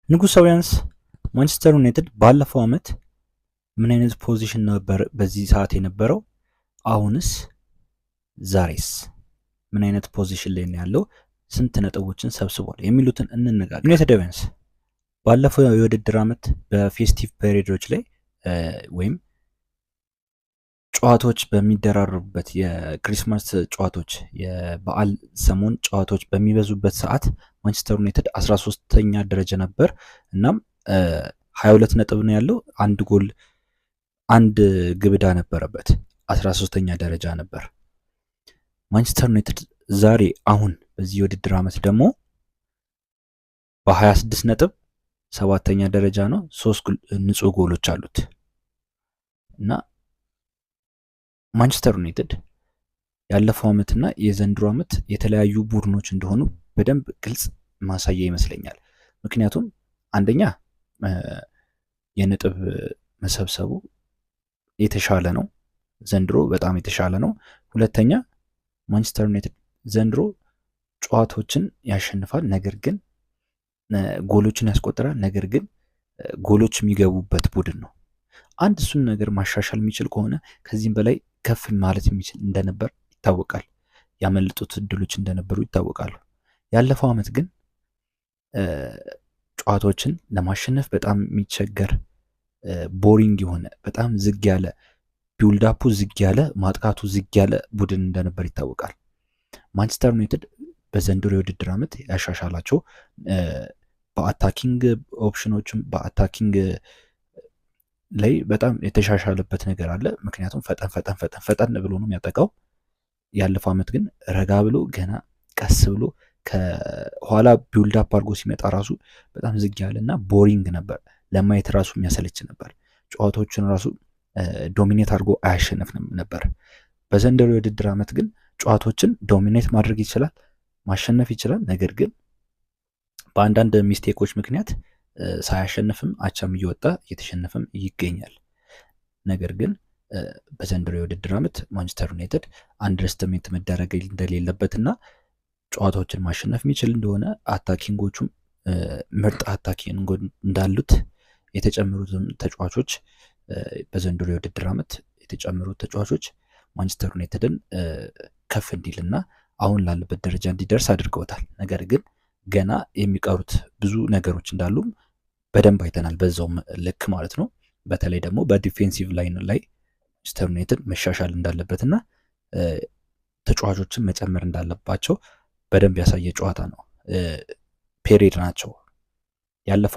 ንጉሳውያንስ፣ ማንቸስተር ዩናይትድ ባለፈው ዓመት ምን አይነት position ነበር በዚህ ሰዓት የነበረው? አሁንስ ዛሬስ ምን አይነት position ላይ ነው ያለው? ስንት ነጥቦችን ሰብስቧል? የሚሉትን እንነጋገር። ዩናይትዳውያንስ፣ ባለፈው የውድድር ዓመት በ festive period ኦች ላይ ወይም ጨዋታዎች በሚደራረቡበት፣ የ Christmas ጨዋታዎች፣ የበዓል ሰሞን ጨዋታዎች በሚበዙበት ሰዓት ማንቸስተር ዩናይትድ 13ኛ ደረጃ ነበር። እናም 22 ነጥብ ነው ያለው። አንድ ጎል አንድ ግብ ዕዳ ነበረበት። 13ኛ ደረጃ ነበር። ማንቸስተር ዩናይትድ ዛሬ አሁን በዚህ የውድድር ዓመት ደግሞ በ26 ነጥብ ሰባተኛ ደረጃ ነው። ሶስት ንጹህ ጎሎች አሉት። እና ማንቸስተር ዩናይትድ ያለፈው ዓመትና የዘንድሮ ዓመት የተለያዩ ቡድኖች እንደሆኑ በደንብ ግልጽ ማሳያ ይመስለኛል። ምክንያቱም አንደኛ የነጥብ መሰብሰቡ የተሻለ ነው። ዘንድሮ በጣም የተሻለ ነው። ሁለተኛ ማንቸስተር ዩናይትድ ዘንድሮ ጨዋታዎችን ያሸንፋል፣ ነገር ግን ጎሎችን ያስቆጥራል፣ ነገር ግን ጎሎች የሚገቡበት ቡድን ነው። አንድ እሱን ነገር ማሻሻል የሚችል ከሆነ ከዚህም በላይ ከፍ ማለት የሚችል እንደነበር ይታወቃል። ያመለጡት እድሎች እንደነበሩ ይታወቃሉ። ያለፈው ዓመት ግን ጨዋታዎችን ለማሸነፍ በጣም የሚቸገር፣ boring የሆነ፣ በጣም ዝግ ያለ፣ build up ኡ ዝግ ያለ፣ ማጥቃቱ ዝግ ያለ ቡድን እንደነበር ይታወቃል። ማንቸስተር ዩናይትድ በዘንድሮ የውድድር ዓመት ያሻሻላቸው በ attacking option ኦችም በ attacking ላይ በጣም የተሻሻለበት ነገር አለ። ምክንያቱም ፈጠን ፈጠን ፈጠን ፈጠን ብሎ ነው የሚያጠቃው። ያለፈው ዓመት ግን ረጋ ብሎ፣ ገና ቀስ ብሎ ከኋላ build up አድርጎ ሲመጣ ራሱ በጣም ዝግ ያለ እና boring ነበር። ለማየት ራሱ የሚያሰለች ነበር። ጨዋታዎችን ራሱ dominate አድርጎ አያሸንፍም ነበር። በዘንድሮ የውድድር ዓመት ግን ጨዋታዎችን dominate ማድረግ ይችላል፣ ማሸነፍ ይችላል። ነገር ግን በአንዳንድ mistake ኦች ምክንያት ሳያሸንፍም አቻም እየወጣ እየተሸነፈም ይገኛል። ነገር ግን በዘንድሮ የውድድር ዓመት ማንቸስተር ዩናይትድ underestimate መደረግ እንደሌለበትና ጨዋታዎችን ማሸነፍ የሚችል እንደሆነ፣ attacking ኦቹም ምርጥ attacking እንዳሉት፣ የተጨመሩትም ተጫዋቾች፣ በዘንድሮ የውድድር ዓመት የተጨመሩት ተጫዋቾች ማንቸስተር ዩናይትድን ከፍ እንዲልና አሁን ላለበት ደረጃ እንዲደርስ አድርገውታል። ነገር ግን ገና የሚቀሩት ብዙ ነገሮች እንዳሉም በደንብ አይተናል። በዛውም ልክ ማለት ነው። በተለይ ደግሞ በ defensive line ላይ ማንቸስተር ዩናይትድ መሻሻል እንዳለበትና ተጫዋቾችን መጨመር እንዳለባቸው በደንብ ያሳየ ጨዋታ ነው። Period ናቸው ያለፈው።